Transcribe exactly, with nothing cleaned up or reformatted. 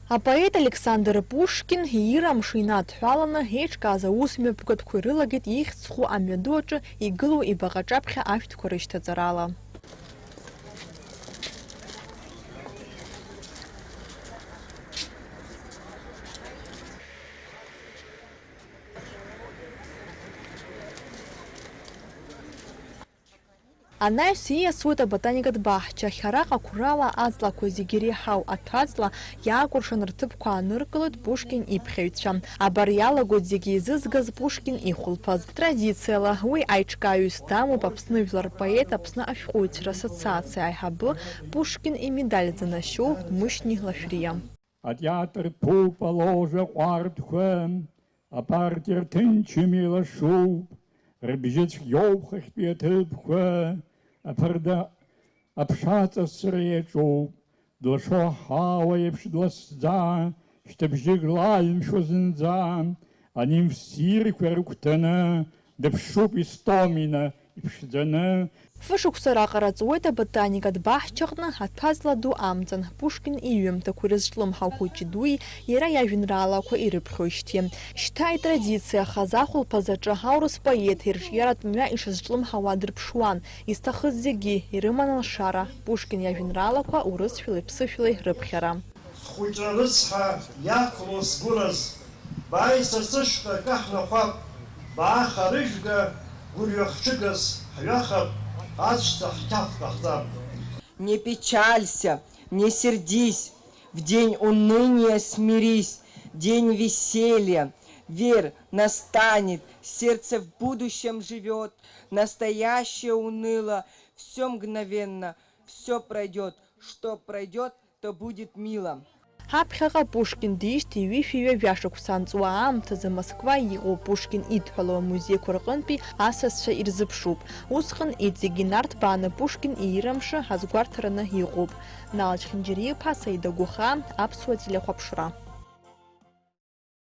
Апоет Александр Пушкин иира амш инадҳәаланы, еиҿкааз аус мҩаԥгатәқәа ирылагеит ихьӡ зху амҩаду аҿы игылоу ибаҟа аҿаԥхьа ашәҭқәа рышьҭаҵарала. Анаҩс ииасуеит аботаникатә баҳчахь, араҟа қәрала аҵлақәа зегьы иреиҳау аҭәаҵла иаакәыршан рҭыԥқәа ааныркылоит Пушкин иԥхьаҩцәа. Абар иалагоит зегьы еизызгаз Пушкин ихәылԥаз. Традициала уи аиҿкааҩыс дамоуп Аԥсны жәлар рпоет, Аԥсны ашәҟәыҩҩцәа рассоциациа аиҳабы, Пушкин имедаль занашьоу Мушьни Лашәриа. Атеатр ҭәуп, аложа ҟәардәқәа, апартиа рҭынчым еилашуп, рыбжьы цәгьоуп хыхьтәи аҭыԥқәа, аԥарда аԥша аҵасра иаҿуп, длашо аҳауа еиԥш дласӡа, шьҭыбжьык лаҩмшәо зынӡа, анимф ссирқәа рыгәҭаны, дыԥшуп Истомина иԥшӡаны. Фышықәса раҟара ҵуеит аботаникатә баҳчаҟны аҭәаҵла ду амҵан, Пушкин иҩымҭақәа ирызҿлымҳау хәыҷи дуи иара иажәеинраалақәа ирыԥхьоижьҭеи. Шьҭа итрадициахаз ахәылԥаз аҿы аурыс поет ирҿиаратә мҩа ишазҿлымҳауа дырԥшуан, изҭахыз зегьы ирыман алшара, Пушкин иажәеинраалақәа урысшәалеи ԥсышәалеи рыԥхьара. Хәыҷра рыцҳа иақәлоу сгәыраз, бааи са сышҟа акы ҳнахәап, бааха рыжәга гәырҩа-хҽыгас ҳҩахап, аҵәца ҳқьаф ҟаҳҵап. Не печалься, не сердись, в день уныния смирись, день веселья, верь, настанет, сердце в будущем живет, настоящее уныло, все мгновенно, все пройдет, что пройдет, то будет мило. Ҳаԥхьаҟа Пушкин диижьҭеи ҩышәи ҩажәа шықәса анҵуа аамҭазы Москва иҟоу Пушкин идҳәалоу амузеиқәа рҟынтәи асасцәа ирзыԥшуп. Усҟан иҵегь инарҭбааны Пушкин иира амш азгәарҭараны иҟоуп. Нал Чхинџьариа-иԥа, Саида Гәыхаа, Аԥсуа телехәаԥшра.